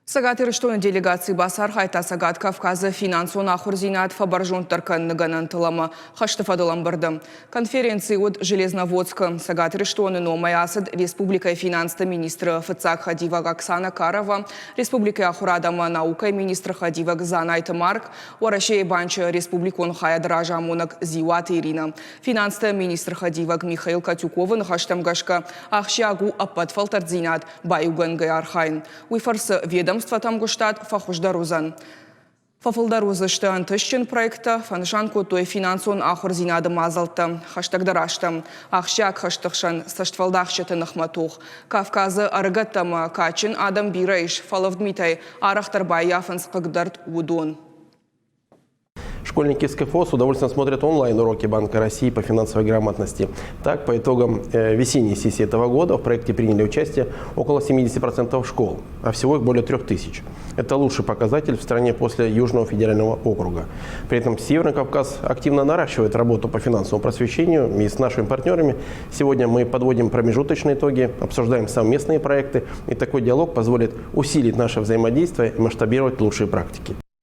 Цӕгат Ирыстоны делегаци бацархайдта Цӕгат Кавказы финансон ахуырдзинад фӕбӕрзонддӕр кӕныны гӕнӕнтыл ӕмӕ хӕсты фӕдыл ӕмбырды. Конференци уыд Железноводскы. Цӕгат Ирыстоны номӕй ацыд республикӕйы финансты министры фыццаг хӕдивӕг Оксана Карова, республикӕйы ахуырад ӕмӕ наукӕйы министры хӕдивӕг Дзанайты Марк, Уӕрӕсейы банчы республикон хайады разамонӕг Дзиуаты Иринӕ. Финансты министры хӕдивӕг Михаил Катюковы ныхӕстӕм гӕсгӕ, ахсджиаг у ӕппӕт фӕлтӕрддзинад баиугӕнгӕ архайын. Уый фӕрцы ведомствӕты ӕмгуыстад фӕхуыздӕр уыдзӕн. Фӕфылдӕр уыдзысты ӕнтыстджын проекттӕ, фӕнысан кодтой финансон ахуырдзинады мадзӕлттӕ. Хӕстӕгдӕр азтӕм ахсджиаг хӕсты хсӕн цӕстфӕлдахджыты ныхмӕ тох. Кавказы ӕрыгӕттӕ ӕмӕ кадджын адӕм бирӕ ис, фӕлывд митӕй арӕхдӕр баййафынц хъыгдӕрд уыдон. Школьники СКФО с удовольствием смотрят онлайн-уроки Банка России по финансовой грамотности. Так, по итогам весенней сессии этого года в проекте приняли участие около 70% школ, а всего их более 3000. Это лучший показатель в стране после Южного федерального округа. При этом Северный Кавказ активно наращивает работу по финансовому просвещению и с нашими партнерами. Сегодня мы подводим промежуточные итоги, обсуждаем совместные проекты, и такой диалог позволит усилить наше взаимодействие и масштабировать лучшие практики.